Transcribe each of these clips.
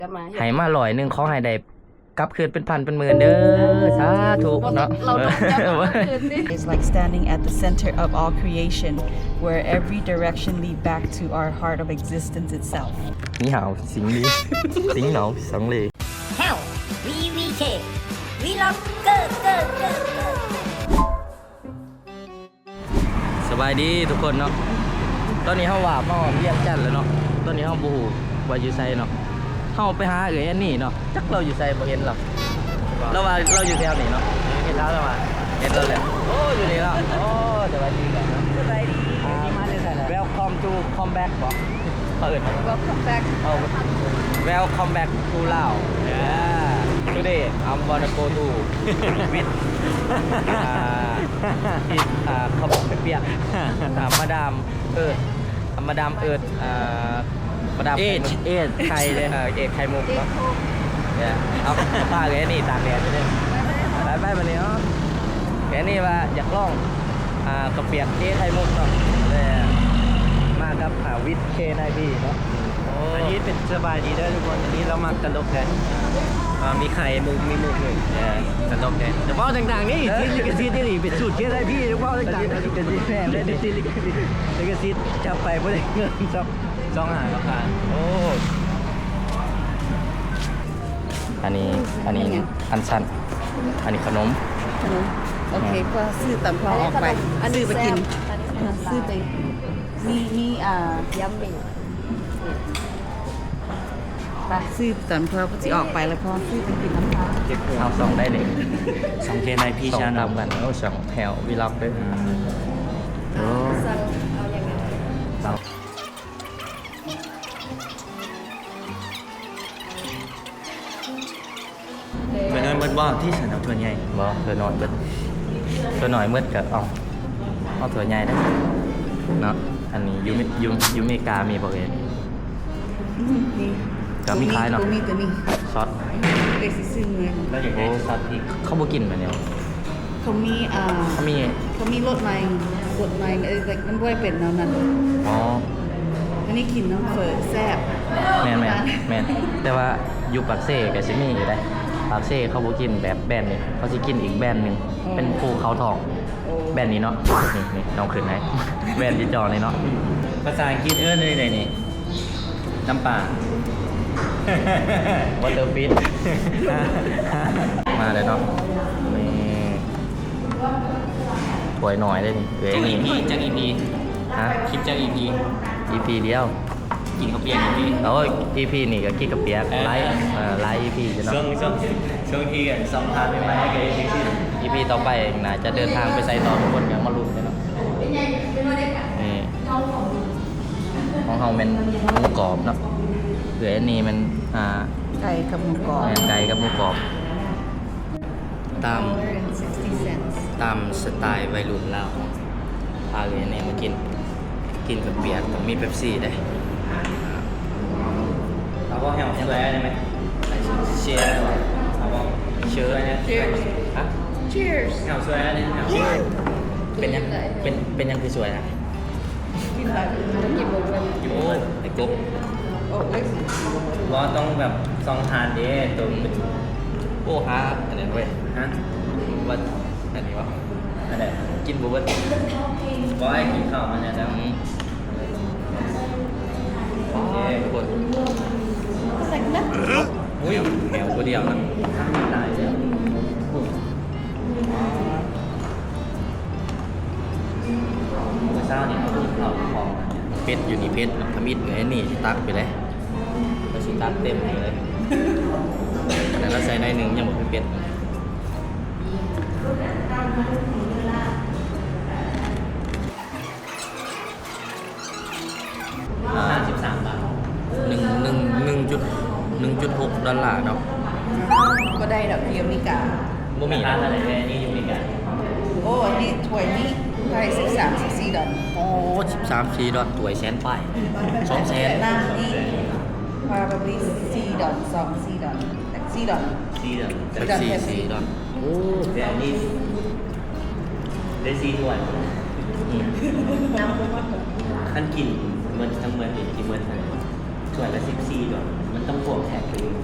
ໃຫ້ມາຮ້ອຍໜຶ່ງ ຂໍໃຫ້ໄດ້ກັບຄືນເປັນພັນເປັນໝື່ນເດີ ສາທຸເນາະ. It's like standing at the center of all creation, where every direction lead back to our heart of existence itself. 你好，行礼，行脑，行礼。 Hell, V V K, Vlogger. ສະບາຍດີທຸກຄົນເນາະ, ຕອນນີ້ເຮົາວາບມາຮອດວຽງຈັນແລ້ວເນາະ. ຕອນນີ້ເຮົາບໍ່ຮູ້ວ່າຢູ່ໃສເນາະ, ເຮົາໄປຫາເອື້ອຍແອນນີເນາະ, ຈັກລາວຢູ່ໃສ ບໍ່ເຫັນລາວ. ລາວວ່າລາວຢູ່ແຖວນີ້ເນາະ, ເຫັນລາວ ລາວວ່າເຫັນລາວແລ້ວ. ໂອ້ ຢູ່ນີ້ລາວ. ໂອ້ ສະບາຍດີເນາະ. ສະບາຍດີ. ອ່າ ມາແຕ່ໃສລະ? Welcome to come back ບໍ ເຂົາເອີ້ນ Welcome back. ເອົາ Welcome back to Lao. Yeah, today I'm gonna go to with ອ່າ is ອ່າ ເຂົ້າປຽກ ອ່າ ມາດາມເອີດ ມາດາມເອີດ ອ່າ ມາດາມເອດ ເອດໄຂ່ເດ້. ເອີ ເອດໄຂ່ມຸກເນາະ. ເອີ ເອົາ ເອົາຜ້າເອື້ອຍແອນນີຕາກແດດຢູ່ເດ້. ໄປ ໄປ ບາດນີ້ເນາະ. ແອນນີວ່າຢາກລອງ ອ່າ ເຂົ້າປຽກເອດໄຂ່ມຸກເນາະ, ແລ້ວມາກັບ ອ່າ ວິດ ເຄ ນາຍ ບີ ເນາະ. ໂອ້ ອັນນີ້ເປັນ ສະບາຍດີເດີທຸກຄົນ, ອັນນີ້ລາວມັກຕະຫຼົກແທ້. ອ່າ ມີໄຂ່ມຸກ ມີມຸກ ເອີ ຕະຫຼົກແທ້. ແຕ່ເວົ້າດັງໆນີ້ ເອີ ຕິດລິຂະສິດນີ້ ເປັນສູດ ເຄ ນາຍ ບີ ເວົ້າດັງໆ ລິຂະສິດແມ່ນເດ້ ຕິດລິຂະສິດ ລິຂະສິດຈັບໄປບໍ່ໄດ້ເງິນ ສອງ ສອງຫ້າ ໂອ້ ອັນນີ້ ອັນນີ້ອັນຊັນ ອັນນີ້ຂະໜົມ ຂະໜົມ. ໂອເຄ ແມ່ນ ພໍຊື້ຕອນພໍອອກໄປ ອັນນີ້ ຊື້ໄປກິນ ແຊບ ຊື້ໄປ ມີ ມີ ອ່າ ຢຳມີ ໄປ ຊື້ຕອນພໍຊິອອກໄປແລ້ວ ພໍຊື້ໄປກິນນຳ ເອົາ ສອງໄດ້ນີ້ ສອງ ເຄ ນາຍ ພີ ສອງ ຊາແນລ ຕາມກັນ. ໂອ້ ສອງແຖວ ວີລັອກເດີ. ໂອ້ ເອົາ ເອົາຫຍັງ ເອົາ ຖ້ວຍນ້ອຍໝົດບໍ່? ທີ່ຊັ້ນເອົາຖ້ວຍໃຫຍ່. ບໍ່ ຖ້ວຍນ້ອຍເບິດ ຖ້ວຍນ້ອຍໝົດກໍເອົາ ເອົາຖ້ວຍໃຫຍ່ເດີເນາະ. ອັນນີ້ຢູ່ ຢູ່ ຢູ່ເມກາມີບໍ່ເອີຍ? ອືມ ມີ ກໍມີຂາຍເນາະ ມີ ກໍມີ ຊອດ ເອີຍ ຊິຊື້ເມືອ. ໂອ້ ຊອດ ເຂົາບໍ່ກິນແມ່ນຫຍັງ? ເຂົາມີ ອ່າ ເຂົາມີ ເຂົາມີລົດໃໝ່ ລົດໃໝ່ ເອີ ແຕ່ມັນບໍ່ໄດ້ເປັນແນວນັ້ນ. ອໍ ອັນນີ້ກິນນຳເຝີແຊບ. ແມ່ນໆ ແມ່ນ ແຕ່ວ່າຢູ່ປາກເຊກໍຊິມີຢູ່ເດ້. ປາກເຊເຂົາບໍ່ກິນແບບແບຣນນີ້ ເຂົາຊິກິນອີກແບຣນໜຶ່ງ ອໍ ເປັນພູເຂົາທອງ. ໂອ້ ແບຣນນີ້ເນາະ ນີ້ໆ ນ້ອງຂຶ້ນໃຫ້ ແບຣນທີ່ຈ່ອງນີ້ເນາະ. ພາສາອັງກິດເອີ້ນວ່າໃດນີ້? ນ້ຳປາ Water Fit ມາແລ້ວເນາະ. ນີ້ ຖ້ວຍນ້ອຍເດ້ນີ້. ເອີຍ ຈັກອີພີ? ຈັກອີພີ? ຮະ? ຄລິບຈັກອີພີ? ອີພີດຽວ ກິນເຂົ້າປຽກອີພີ. ໂອ້ຍ ອີພີນີ້ກໍກິນເຂົ້າປຽກ ເອີ ຫຼາຍ ເອີ ຫຼາຍອີພີຢູ່ເນາະ. ຊ່ວງ ຊ່ວງ ຊ່ວງທີ່ສອງພັນໃໝ່ໆ ກໍເຮັດຈັ່ງຊີ້. ອີພີຕໍ່ໄປໜ້າຈະເດີນທາງໄປໃສຕໍ່ ທຸກຄົນກໍມາລຸ້ນກັນເນາະ. ນີ້ ຂອງເຮົາແມ່ນໝູກອບເນາະ, ເອື້ອຍອັນນີ້ແມ່ນ ອ່າ ໄກ່ກັບໝູກອບ. ແມ່ນ ໄກ່ກັບໝູກອບ ຕາມ ຕາມສະໄຕໄວລຸ້ນລາວ. ພາເອື້ອຍອັນນີ້ມາກິນ ກິນເຂົ້າປຽກຕ້ອງມີເປັບຊີເດ້. ເອົາບໍ່ ໃຫ້ເອົາຊ່ວຍໄດ້ໄໝ? Cheers ເອົາບໍ່? Cheers ຮະ? Cheers ເອົາຊ່ວຍໄດ້ໄໝ? ເປັນຫຍັງ ເປັນ ເປັນຫຍັງຄືຊ່ວຍອະ? ໂອ້ ໄອ້ກົບ ບໍ່ຕ້ອງແບບສອງທານເດ້ ໂຕເປັນ ໂອ້ ຫາອັນນັ້ນເວີຍ ຮະ? ວ່າອັນນີ້ວະ ອັນໃດ? ກິນບໍ່ເບິດ ບໍ່ໃຫ້ກິນເຂົ້າມັນແລ້ວ. ອືມ ໂອເຄ ທຸກຄົນ ອຸ້ຍ ແຖວຜູ້ດຽວນະ ຫຼາຍເດ້. ມື້ເຊົ້ານີ້ເຮົາກິນເຂົ້າຂອງ ເຜັດຢູ່ນີ້ເຜັດ ທຳອິດເອື້ອຍອັນນີ້ຊິຕັກໄປເລີຍ ລາວຊິຕັກເຕັມໃຫ້ເລີຍ. ອັນນັ້ນລາວໃສ່ໜ້ອຍໜຶ່ງ ຍັງບໍ່ເປັນເຜັດ. ອ່າ ຫ້າສິບສາມບາດ ໜຶ່ງ ໜຶ່ງ ໜຶ່ງຈຸດ ໜຶ່ງຈຸດຫົກດອນລາເນາະ. ບໍ່ໄດ້ດອກ ຢູ່ອາເມລິກາ ບໍ່ມີ ລາຄາເທົ່າໃດແທ້ນີ້ຢູ່ອາເມລິກາ? ໂອ້ ອັນນີ້ຖ້ວຍນີ້ເທົ່າໃດ ສິບສາມ ສິບສີ່ດອນ. ໂອ້ ສິບສາມ ສີ່ດອນ ຖ້ວຍແສນປາຍ ສອງແສນ ນ້ຳນີ້ probably ສີ່ດອນ ສອງ ສີ່ດອນ ສີ່ດອນ ສີ່ດອນ ສີ່ດອນ. ໂອ້ ແຕ່ອັນນີ້ໄດ້ສີ່ຖ້ວຍ. ອືມ ຄັນກິນເໝິດ ທັງເໝິດນີ້ກິນເໝິດເທົ່າໃດ? ຖ້ວຍລະສິບສີ່ດອນ ມັ ຕ້ອງບວກແທັກໄປອີກ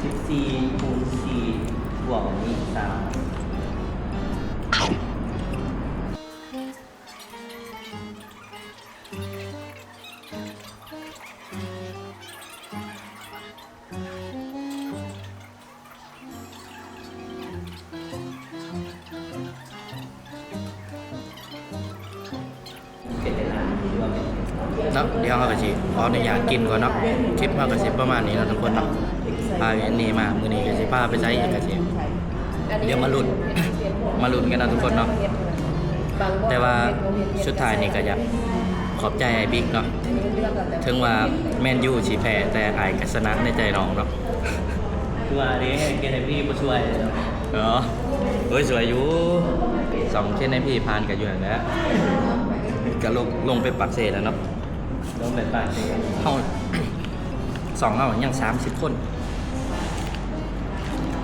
ສິບສີ່ຄູນສີ່ ບວກນີ້ສາມ. ເນາະ ດຽວເຮົາກໍຊິຂໍອະນຸຍາດກິນກ່ອນເນາະ ຄລິບເຮົາກໍຊິປະມານນີ້ເນາະທຸກຄົນເນາະ. ພາອັນນີ້ມາ ມື້ນີ້ກໍຊິພາໄປໃສອີກກໍຊິ ດຽວມາລຸ້ນ ມາລຸ້ນກັນເນາະທຸກຄົນເນາະ. ແຕ່ວ່າສຸດທ້າຍນີ້ກໍຢາກຂອບໃຈອ້າຍບິກເນາະ ເຖິງວ່າແມນຢູຊິແພ້ ແຕ່ອ້າຍກໍຊະນະໃນໃຈນ້ອງເນາະ. ຄືວ່າເດ້ ເຄນໄອພີບໍ່ຊ່ວຍເນາະ. ເອີ ໂອ້ຍ ຊ່ວຍຢູ່ ສອງເຄນໄອພີຜ່ານກໍຢູ່ຫັ້ນແຫຼະ ກໍລົງ ລົງໄປປາກເຊແລ້ວເນາະ. ລົງໄປປາກເຊ ເຮົາ ຊ່ອງເຮົາຍັງສາມສິບຄົນ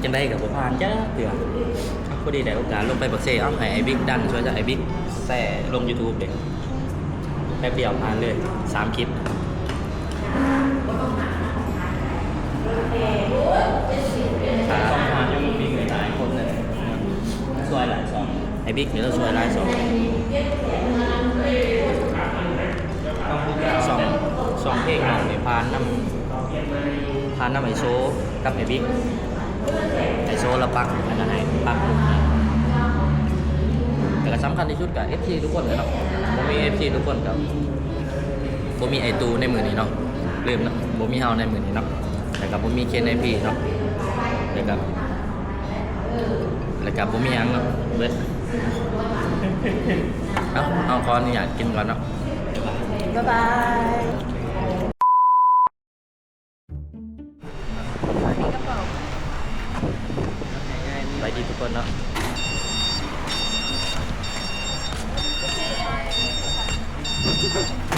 ຈັ່ງໃດກໍບໍ່ຜ່ານຈັກເທື່ອ. ພໍດີໄດ້ໂອກາດລົງໄປປາກເຊ ເອົາໃຫ້ອ້າຍບິກດັນຊ່ວຍຊະ ອ້າຍບິກແຊລົງຢູທູບເດ້. ແປັບດຽວຜ່ານເລີຍ ສາມຄລິບ. ຊ່ອງຜ່ານຢູ່ ມີຫຼາຍຄົນເລີຍ ຊ່ວຍຫຼາຍຊ່ອງ ອ້າຍບິກນີ້ລາວຊ່ວຍຫຼາຍຊ່ອງ. ສອງ ສອງເພງນ້ອງນີ້ຜ່ານນຳ ຜ່ານນຳໄອໂຊກັບໄອບິກ. ໄອໂຊລະປັກອັນນັ້ນໃຫ້ ປັກ ແຕ່ກໍສຳຄັນທີ່ສຸດກໍເອັຟຊີທຸກຄົນແຫຼະເນາະ. ບໍ່ມີເອັຟຊີທຸກຄົນກໍບໍ່ມີໄອຕູໃນມື້ນີ້ເນາະ ລືມເນາະ ບໍ່ມີເຮົາໃນມື້ນີ້ເນາະ ແລ້ວກໍບໍ່ມີເຄນໄອພີເນາະ ແລ້ວກໍ ແລ້ວກໍບໍ່ມີຫຍັງເນາະ ເບິດ. ເອົາ ເຮົາຂໍອະນຸຍາດກິນກ່ອນເນາະ ບາຍບາຍ. ສະບາຍດີທຸກຄົນເນາະ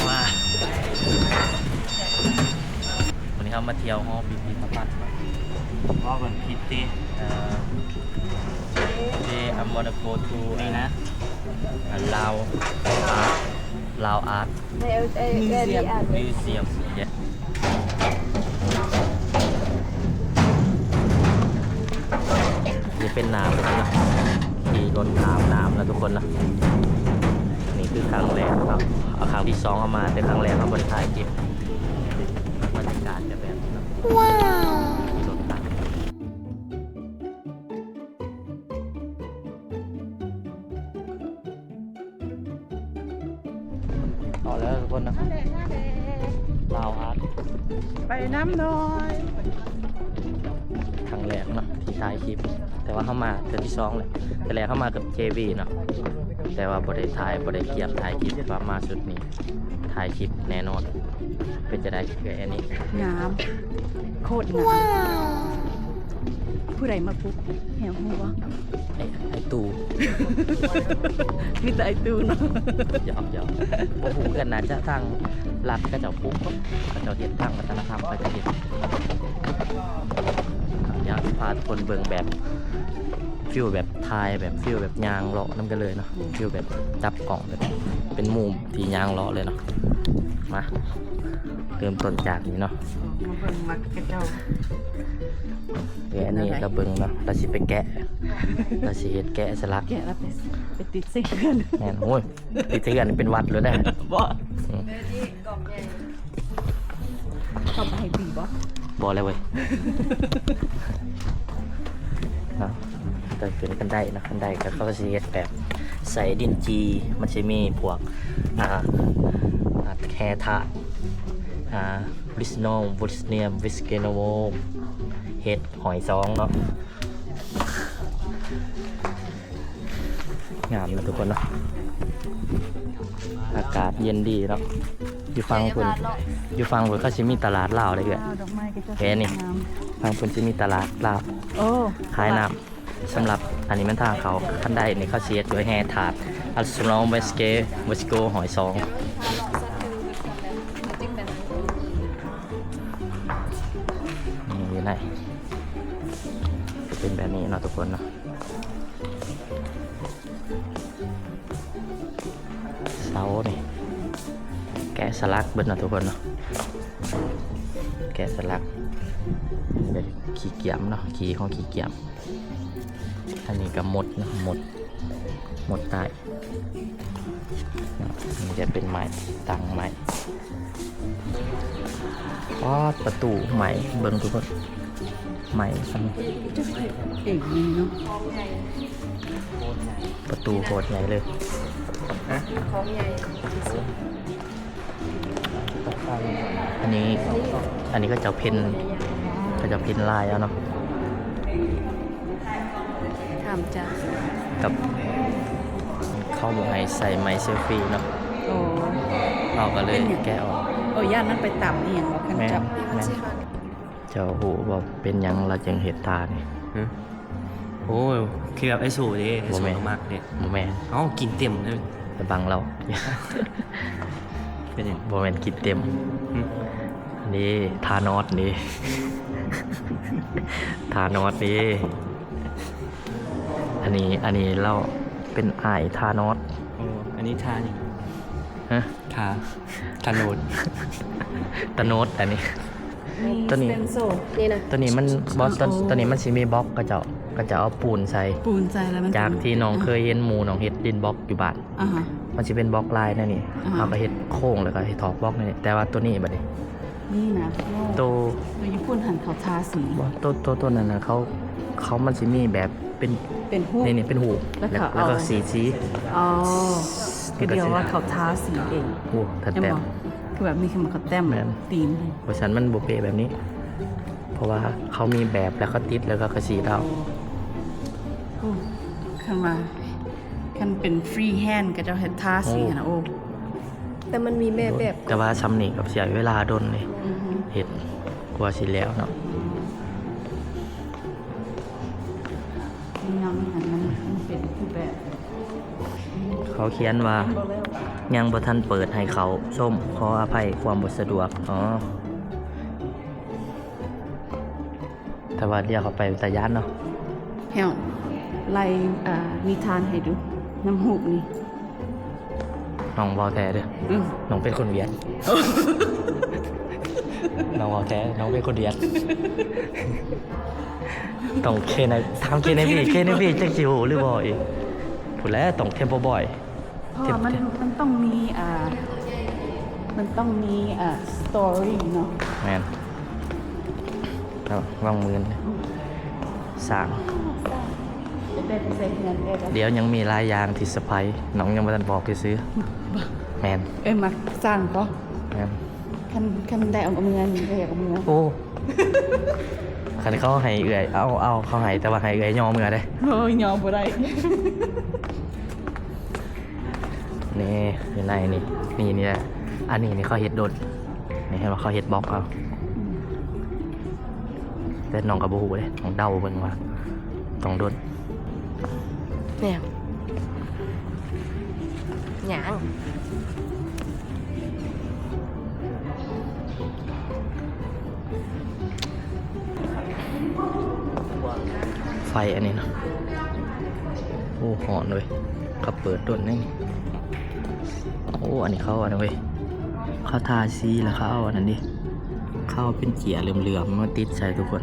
ມາ ມື້ນີ້ເຮົາມາທ່ຽວຫໍພິພິທະພັນເນາະ ເວົ້າກັນຜິດຕິ ເອີ Today I wanna go to ນີ້ນະ Lao Art, Lao Art Museum. Museum. Yeah. ນີ້ເປັນນ້ຳເນາະ ຂີ່ລົດຂ້າມນ້ຳນະທຸກຄົນນະ. ນີ້ຄືຄັ້ງແລກເນາະ ເອົາຄັ້ງທີສອງເຮົາມາ ແຕ່ຄັ້ງແລກເຮົາບໍ່ໄດ້ຖ່າຍຄລິບ. ບັນຍາກາດຈະແບບນີ້ເນາະ ວ້າວ ລົດຂ້າມ ເອົາແລ້ວທຸກຄົນນະ ລາວອາດ ໄປນຳໜ່ອຍ. ຄັ້ງແລກເນາະທີ່ຖ່າຍຄລິບ ແຕ່ວ່າເຮົາມາເທື່ອທີສອງແລ້ວ. ແຕ່ແລກເຮົາມາກັບເຈວີເນາະ ແຕ່ວ່າບໍ່ໄດ້ຖ່າຍ ບໍ່ໄດ້ກຽມຖ່າຍຄລິບ ວ່າມາຊຸດນີ້ ຖ່າຍຄລິບແນ່ນອນ. ເປັນຈັ່ງໃດເອື້ອຍແອນນີ້? ງາມ ໂຄດງາມ. ຜູ້ໃດມາປຸກ ແຮວຮູ້ບໍ່? ໄອ້ ໄອ້ຕູ້ ມີແຕ່ໄອ້ຕູ້ເນາະ. ຫຍອກໆ ບໍ່ຮູ້ຄືກັນ ໜ້າຈະທາງລັດເຂົາເຈົ້າປຸກ ເຂົາເຈົ້າເຮັດ ທາງວັດທະນະທຳເຂົາເຈົ້າເຮັດ. ດຽວຊິພາທຸກຄົນເບິ່ງແບບ ຟີວແບບຖ່າຍ ແບບຟີວແບບຍ່າງເລາະນຳກັນເລີຍເນາະ. ອືມ ຟີວແບບຈັບກ້ອງ ແບບເປັນມຸມທີ່ຍ່າງເລາະເລີຍເນາະ. ມາ ເລີ່ມຕົ້ນຈາກນີ້ເນາະ ມາເບິ່ງວັດເຂົາເຈົ້າ. ເອີ ອັນນີ້ລາວເບິ່ງເນາະ ລາວຊິໄປແກະ ລາວຊິເຮັດແກະສະຫຼັກ ແກະແລ້ວໄປ ໄປຕິດໃສ່ເຮືອນ. ແມ່ນ ໂອ້ຍ ຕິດໃສ່ເຮືອນເປັນຫວັດໂລດເດ້. ບໍ່ ອືມ ກອງໃຫຍ່ ຕ້ອງໃຫ້ຕີບໍ່? ບໍ່ແລ້ວເວີຍ ເນາະ. ກໍເປັນຄັນໄດເນາະ ຄັນໄດກໍເຂົາກໍຊິເຮັດແບບໃສ່ດິນຈີ່ ມັນຊິມີພວກ ອ່າ ອ່າ ແຮ່ທາດ ອ່າ Blisnong, Blisnium, Viskenavo ເຮັດ ຫອຍຊອງເນາະ. ງາມເນາະທຸກຄົນເນາະ ອາກາດເຢັນດີເນາະ. ຢູ່ຝັ່ງພຸ້ນ ຢູ່ຝັ່ງພຸ້ນເຂົາຊິມີຕະຫຼາດລາວເດ້ເອື້ອຍ. ແມ່ນນີ້ ຝັ່ງພຸ້ນຊິມີຕະຫຼາດລາວ ໂອ້ ຂາຍນ້ຳ. ສຳລັບອັນນີ້ແມ່ນທາງເຂົ້າ ຄັນໄດນີ້ເຂົາຊິເຮັດດ້ວຍແຮ່ທາດ Blisnong, Viske, Visko ຫອຍຊອງ. ນີ້ຢູ່ໃນ ເປັນແບບນີ້ເນາະທຸກຄົນເນາະ. ເສົານີ້ແກະສະຫຼັກເບິດເນາະທຸກຄົນເນາະ. ແ ແກະສະຫຼັກ ແບບຂີ້ກຽມເນາະ ຂີ້ຂອງຂີ້ກຽມ. ອັນນີ້ກໍມົດເນາະ ມົດ ມົດໃຕ້ເນາະ. ນີ້ຈະເປັນໄມ້ ຕັ່ງໄມ້. ປາດ ປະຕູໄມ້ ເບິ່ງທຸກຄົນ ໄມ້ຊັ້ນ ເກັ່ງດີເນາະ. ປະຕູໂຄດໃຫຍ່ເລີຍ ຮະ ຂອງໃຫຍ່. ອັນນີ້ ອັນນີ້ເຂົາເຈົ້າເພັນ ເຂົາເຈົ້າເພັນລາຍເອົາເນາະ. ຖາມຈ້າ ກັບ ເຂົາບໍ່ໃຫ້ໃສ່ໄມ້ເຊລຟີເນາະ. ໂອ້ ເຮົາກໍເລີຍແກະອອກ. ໂອ້ ຢ້ານມັນໄປຕຳອີ່ຫຍັງບໍ່ ຄັນ ແມ່ນ ຈັບ ແມ່ນ. ເຈົ້າຮູ້ບໍ່ເປັນຫຍັງລາວຈຶ່ງເຮັດທ່ານີ້? ຮະ? ໂອ້ຍ ຄືແບບໄອ້ໂສເດ້ ໄອ້ໂສ ບໍ່ແມ່ນ ມັກເດ້. ບໍ່ແມ່ນ. ເອົ້າ ກິນເຕັມເດ້ ລະວັງລາວ. ເປັນຫຍັງ? ບໍ່ແມ່ນກິນເຕັມ. ຫຶ? ອັນນີ້ທານອດນີ້ ທານອດນີ້. ອັນນີ້ ອັນນີ້ລາວເປັນອ້າຍທານອດ. ໂອ້ ອັນນີ້ທາຫຍັງ? ຮະ? ທາ ທາໂນດ ຕາໂນດ. ອັນນີ້ ມີ ຕົວນີ້ ສະເຕັນເຊິລ ນີ້ນະ ຕົວນີ້ມັນ ບໍ່ ຕົວ ເອີ ຕົວນີ້ມັນຊິມີບລັອກ ເຂົາເຈົ້າ ເຂົາເຈົ້າເອົາປູນໃສ່ ປູນໃສ່ແລ້ວມັນຈະ ຈາກທີ່ນ້ອງເຄີຍເຫັນໝູ່ນ້ອງເຮັດດິນບລັອກຢູ່ບ້ານ. ອ່າຮະ ມັນຊິເປັນບລັອກລາຍແນວນີ້. ອ່າຮະ ເຮົາກໍເຮັດໂຄ້ງແລ້ວກໍເຮັດຖອກບລັອກແນວນີ້ ແຕ່ວ່າຕົວນີ້ບັດນີ້ ນີ້ນະ ໂອ້ ໂຕ ໂຕຍີ່ປຸ່ນຫັ້ນເຂົາທາສີ. ບໍ່ ໂຕ ໂຕ ໂຕນັ້ນນະ ເຂົາ ເຂົາ ມັນຊິມີແບບເປັນ ເປັນຮູບ ນີ້ ນີ້ເປັນຮູບ ແລ້ວ ແລ້ວ ແລ້ວກໍສີ ສີ. ອໍ ກໍດຽວວ່າເຂົາທາສີເອງ. ໂອ້ ແຕ້ມ ແບບນີ້ຄືວ່າເຂົາແຕ້ມ ແມ່ນ ຕີນ. ບໍ່ຊັ້ນມັນບໍ່ເປະແບບນີ້ ເພາະວ່າເຂົາມີແບບ ແລ້ວເຂົາຕິດ ແລ້ວກໍກະສີເອົາ. ໂອ້ ຄັນວ່າ ຄັນເປັນຟຣີແຮນ ເຂົາເຈົ້າເຮັດທາສີຫັ້ນນະ. ໂອ້ ແຕ່ມັນມີແມ່ແບບ ແຕ່ວ່າຊ່ຳນີ້ກໍເສຍເວລາດົນເດ້. ອືຮຶ ເຮັດກວ່າຊິແລ້ວເນາະ. ອືມ ນີ້ເນາະ ມັນ ມັນເປັນຮູບແບບ ເຂົາຂຽນວ່າ ຍັງບໍ່ທັນເປີດໃຫ້ເຂົ້າຊົມ ຂໍອະໄພຄວາມບໍ່ສະດວກ. ອໍ ແຕ່ວ່າດຽວເຂົ້າໄປຕາຢ້ານເນາະ. ແຮວ ໄລ່ ເອີ ນິທານໃຫ້ດູ ນຳຮູບນີ້. ນ້ອງເວົ້າແທ້ເດີ້. ອືມ ນ້ອງເປັນຄົນຫວຽດ. ນ້ອງເວົ້າແທ້ ນ້ອງເປັນຄົນຫວຽດ. ຕ້ອງເຄນ ຖາມເຄເນວີ ເຄເນວີຈັກຊິຮູ້ຫຼືບໍ່ອີກ. ພຸ້ນແຫຼະ ຕ້ອງເທັມໂປບອຍ. ເພາະວ່າມັນ ເທັມ ມັນຕ້ອງມີ ອ່າ ມັນຕ້ອງມີ ອ່າ ສະຕໍຣີເນາະ. ແມ່ນ. ລະວັງມືນ ສ້າງ ດຽວຍັງມີຫຼາຍຢ່າງທີ່ເຊີໄພ ນ້ອງຍັງບໍ່ທັນບອກຊື່ໆ. ແມ່ນ. ເອີຍ ມັກສ້າງບໍ່? ແມ່ນ. ຄັນ ຄັນໄດ້ເອົາເມືອນີ້ ກໍຢາກເອົາເມືອ. ໂອ້ ຄັນເຂົາໃຫ້ເອື້ອຍ ເອົາ ເອົາ ເຂົາໃຫ້ ແຕ່ວ່າໃຫ້ເອື້ອຍຍໍເມືອເດ້. ໂອ້ຍ ຍໍບໍ່ໄດ້. ນີ້ ຢູ່ໃນນີ້ ນີ້ ນີ້ແຫຼະ ອັນນີ້ນີ້ເຂົາເຮັດດົນ ນີ້ເຫັນວ່າເຂົາເຮັດບລັອກເອົາ. ອືມ ແຕ່ນ້ອງກໍບໍ່ຮູ້ເດ້ ຕ້ອງເດົາເບິ່ງວ່າຕ້ອງດົນ. ແນວຫຍັງ? ໄຟອັນນີ້ເນາະ. ໂອ້ ຮ້ອນເວີຍ ເຂົາເປີດດົນນີ້. ໂອ້ ອັນນີ້ເຂົາອັນນັ້ນເວີຍ ເຂົາທາສີແລ້ວເຂົາເອົາອັນນັ້ນເດ້ ເຂົາເອົາເປັນເຈ້ຍເຫຼືອມໆ ມາຕິດໃສ່ທຸກຄົນ.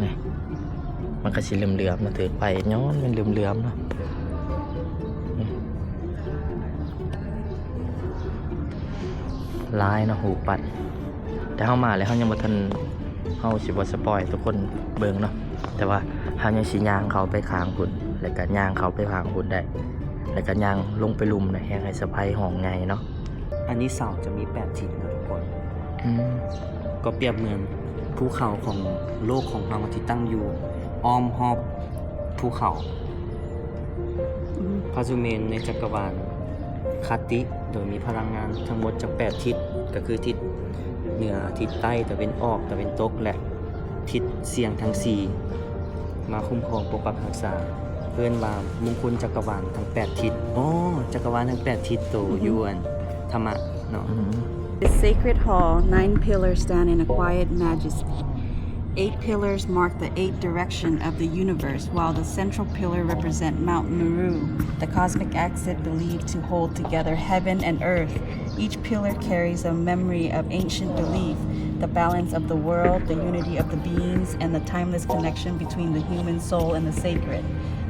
ນີ້ ມັນກໍຊິເຫຼືອມໆເນາະ ຖືກໄຟຍ້ອນມັນເຫຼືອມໆເນາະ. ນີ້ ຫຼາຍເນາະ ຮູບປັດ ແຕ່ເຮົາມາແລ້ວ ເຮົາຍັງບໍ່ທັນ ເຮົາຊິບໍ່ສະປອຍໃຫ້ທຸກຄົນເບິ່ງເນາະ ແຕ່ວ່າເຮົາຍັງຊິຍ່າງເຂົ້າໄປຂ້າງພຸ້ນ ແລ້ວກໍຍ່າງເຂົ້າໄປຂ້າງພຸ້ນໄດ້ ແລ້ວກໍຍ່າງລົງໄປລຸ່ມນະ ແຮງໃຫ້ສະໄພຫ້ອງໃຫຍ່ເນາະ. ອັນນີ້ເສົາຈະມີແປດທິດເນາະທຸກຄົນ. ອືມ ກໍປຽບເໝືອນພູເຂົາຂອງໂລກຂອງເຮົາທີ່ຕັ້ງຢູ່ອ້ອມຮອບພູເຂົາ. ອືມ ພະສຸເມນໃນຈັກກະວານຄະຕິ ໂດຍມີພະລັງງານທັງໝົດຈາກແປດທິດ ກໍຄືທິດເໜືອ, ທິດໃຕ້, ຕາເວັນອອກ, ຕາເວັນຕົກ ແລະ ທິດສ່ຽງທັງສີ່ ມາຄຸ້ມຄອງປົກປັກຮັກສາ ເອີ້ນວ່າມຸງຄຸນຈັກກະວານທັງແປດທິດ. ອໍ ຈັກກະວານທັງແປດທິດໂຕ ອືຮຶ ຢູ່ອັນທຳມະເນາະ. ອືຮຶ The sacred hall, nine pillars stand in a quiet majesty. Eight pillars mark the eight direction of the universe, while the central pillar represent Mount Meru, the cosmic axis believed to hold together heaven and earth. Each pillar carries a memory of ancient belief, the balance of the world, the unity of the beings, and the timeless connection between the human soul and the sacred.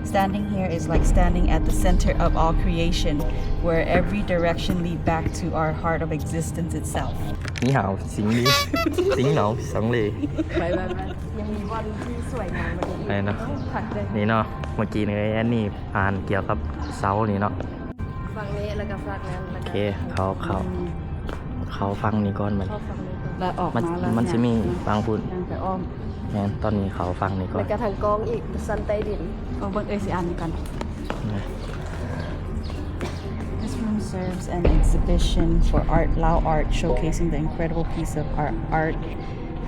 Standing here is like standing at the center of all creation, where every direction lead back to our heart of existence itself. 你好，行礼，行礼，行礼。ໄປໆໆ ຍັງມີບ່ອນທີ່ສວຍງາມກວ່ານີ້ອີກ ໄປເນາະ ພັກເດີ ນີ້ເນາະ ເມື່ອກີ້ນີ້ແອນນີ້ອ່ານກ່ຽວກັບເສົານີ້ເນາະ ຝັ່ງນີ້ ແລ້ວກໍຝັ່ງນັ້ນ ໂອເຄ ເຂົາ ເຂົາ ເຂົາຝັ່ງນີ້ກ່ອນບັດ ເຂົ້າຝັ່ງນີ້ກ່ອນ ແລ້ວອອກມາ ມັນ ແລ້ວ ມັນຊິມີຝັ່ງພຸ້ນ ຍ່າງໄປອ້ອມ ແມ່ນ ຕອນນີ້ເຂົາຝັ່ງນີ້ກ່ອນ ແລ້ວກໍທາງກ້ອງອີກ ຊັ້ນໃຕ້ດິນ ເອີ ເບິ່ງເອີຍຊິອ່ານນຳກັນ. This room serves an exhibition for art, Lao art, showcasing the incredible piece of art, art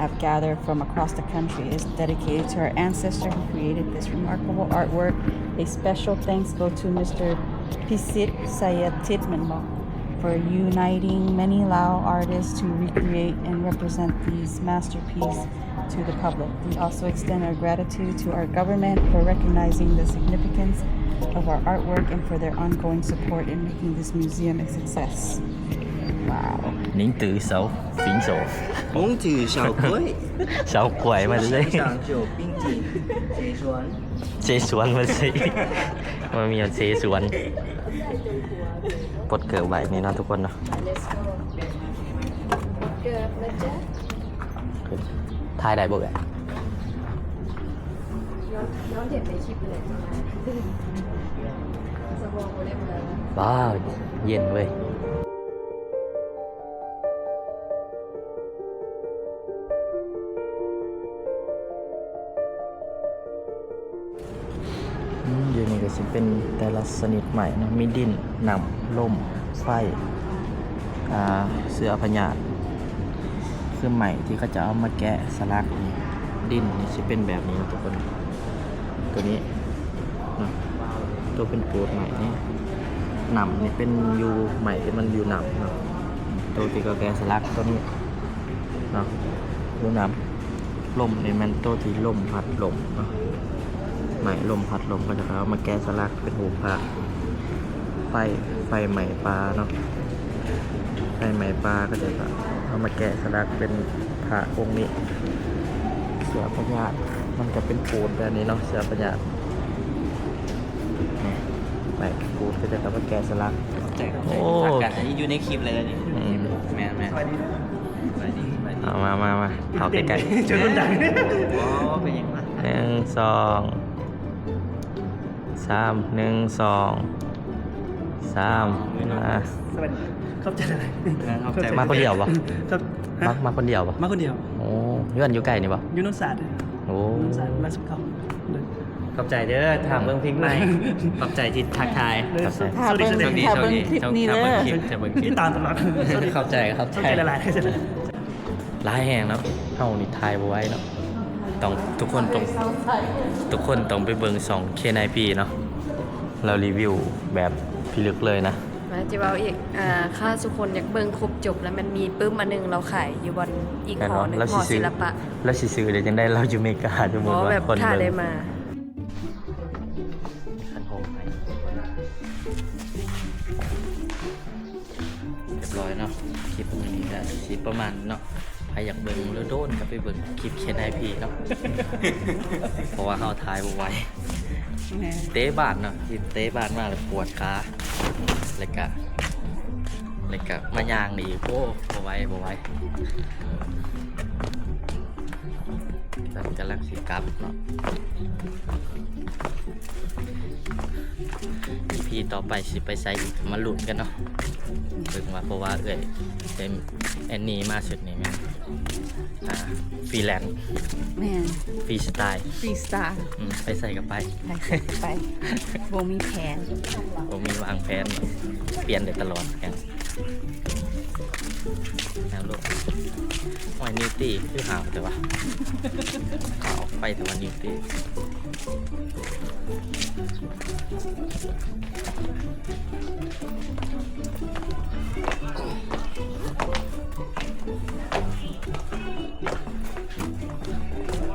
have gathered from across the country is dedicated to our ancestor who created this remarkable artwork. A special thanks go to Mister Pisit Sayatit ແມ່ນບໍ່ for uniting many Lao artists to recreate and represent these masterpieces to the public. We also extend our gratitude to our government for recognizing the significance of our artwork and for their ongoing support in making this museum a success. Wow. 您对手，平手。蒙自小鬼。小鬼嘛，就是。想想就冰激凌，谁说？谁说嘛，谁？มันมีเสฉวน ปลดเกิบไว้นี่เนาะทุกคนเนาะ Let's go. ປອດເກີບນະຈ໊ະ ຖ່າຍໄດ້ບໍ່ເອື້ອຍ? ຍ້ອນ ຍ້ອນເຫັນໃນຄລິບເລີຍ ສະບອງບໍ່ໄດ້ເມືອ ວ້າວ ເຢັນເວີຍ. ອືມ ຢູ່ນີ້ກໍຊິເປັນແຕ່ລະຊະນິດໄມ້ເນາະ ມີດິນ ນ້ຳ ລົມ ໄຟ ອ່າ ເຊື້ອພະຍາດ ຄືໄມ້ທີ່ເຂົາເຈົ້າເອົາມາແກະສະຫຼັກນີ້ ດິນນີ້ຊິເປັນແບບນີ້ເນາະທຸກຄົນ ຕົວນີ້ເນາະ ຕົວເປັນໂປດໄມ້ນີ້ ນ້ຳນີ້ເປັນຢູ່ ໄມ້ທີ່ມັນຢູ່ນ້ຳເນາະ ຕົວທີ່ເຂົາແກະສະຫຼັກຕົວນີ້ ເນາະ ລົມ ລົມນີ້ແມ່ນໂຕທີ່ລົມພັດລົມເນາະ ໄມ້ລົມພັດລົມ ເຂົາເຈົ້າກໍເອົາມາແກະສະຫຼັກເປັນຮູບພະ ໄຟ ໄຟໄໝ້ປ່າເນາະ ໄຟໄໝ້ປ່າ ເຂົາເຈົ້າກໍເອົາມາແກະສະຫຼັກເປັນພະອົງນີ້ ເສືອພະຍາດ ມັນກໍເປັນໂປດແບບນີ້ເນາະ ເສືອພະຍາດ ນີ້ ໄມ້ໂປດ ເຂົາເຈົ້າກໍເອົາມາແກະສະຫຼັກ ຂອບໃຈ ຂອບໃຈ ໂອ້ ຮັກກັນ ອັນນີ້ຢູ່ໃນຄລິບເລີຍນີ້ ອືມ ແມ່ນໆ ສະບາຍດີ ສະບາຍດີ ສະບາຍດີ ເອົາມາ ມາ ມາ ເຂົ້າໃກ້ໆ ຈົນຄົນດັງ ໂອ້ ເປັນຫຍັງວະ ໜຶ່ງ ສອງ ສາມ ໜຶ່ງ ສອງ ສາມ ມາ ສະບາຍດີ ຂອບໃຈຫຼາຍໆ ເອີ ຂອບໃຈ ມາຄົນດຽວບໍ່? ມາ ມາຄົນດຽວບໍ່? ມາຄົນດຽວ ໂອ້ ເຮືອນຢູ່ໃກ້ນີ້ບໍ່? ຢູ່ໂນນສາດ ໂອ້ ໂນນສາດ ຫຼັກສິບເກົ້າ ຂອບໃຈເດີ ຖາມເບິ່ງພິກໃໝ່ ຂອບໃຈທີ່ທັກທາຍ ຂອບໃຈ ຖ້າເບິ່ງ ຖ້າເບິ່ງຄລິບນີ້ເດີ ຕິດຕາມຕະຫຼອດ ຂອບໃຈ ຂອບໃຈຫຼາຍໆ ຫຼາຍແຮງເນາະ ເຮົານີ້ຖ່າຍບໍ່ໄຫວເນາະ ຕ້ອງ ທຸກຄົນຕ້ອງ ທຸກຄົນຕ້ອງໄປເບິ່ງຊ່ອງ ເຄນາຍພີ ເນາະ ລາວຣີວິວແບບພິລຶກເລີຍນະ ມາ ຈະເວົ້າອີກ ອ່າ ຖ້າທຸກຄົນຢາກເບິ່ງຄົບຈົບ ແລ້ວມັນມີປຶ້ມອັນໜຶ່ງ ລາວຂາຍຢູ່ບ່ອນອີກຫໍໜຶ່ງ ຫໍສິລະປະ ລາວຊິຊື້ໄດ້ຈັ່ງໃດ ລາວຢູ່ເມກາ ສົມມຸດວ່າ ແບບ ຄົນເບິ່ງ ຖ້າໄດ້ມາ ຄັນໂຮມໃຫ້ ຮຽບຮ້ອຍເນາະ ຄລິບມື້ນີ້ກໍຊິປະມານນີ້ເນາະ ໃຜຢາກເບິ່ງໂດນໆ ກໍໄປເບິ່ງຄລິບ ເຄນໄອພີ ເນາະ ເພາະວ່າເຮົາຖ່າຍບໍ່ໄຫວ ແມ່ນ ເຕະບານເນາະ ທີ່ເຕະບານມາແລ້ວປວດຂາ ແລ້ວກະ ແລ້ວກະມາຍ່າງນີ້ອີກ ໂອ້ ບໍ່ໄຫວ ບໍ່ໄຫວ ກຳລັງຊິກັບເນາະ ອີພີຕໍ່ໄປຊິໄປໃສອີກ ມາລຸ້ນກັນເນາະ ເບິ່ງວ່າ ເພາະວ່າເອື້ອຍ ເປັນແອນນີ້ມາຊຸດນີ້ແມ່ນ ອ່າ ຟຣີແລນ ແມ່ນ ຟຣີສະໄຕ ຟຣີສະໄຕ ອືມ ໄປໃສກໍໄປ ໄປໃສກໍໄປ ບໍ່ມີແຜນ ບໍ່ມີວາງແຜນ ປ່ຽນໄດ້ຕະຫຼອດ ແນວໂລກ ຫ້ອຍ ນິວຕີ ຄືຫາວແຕ່ວ່າ ຫາວໄປແຕ່ວ່າ ນິວຕີ. ເ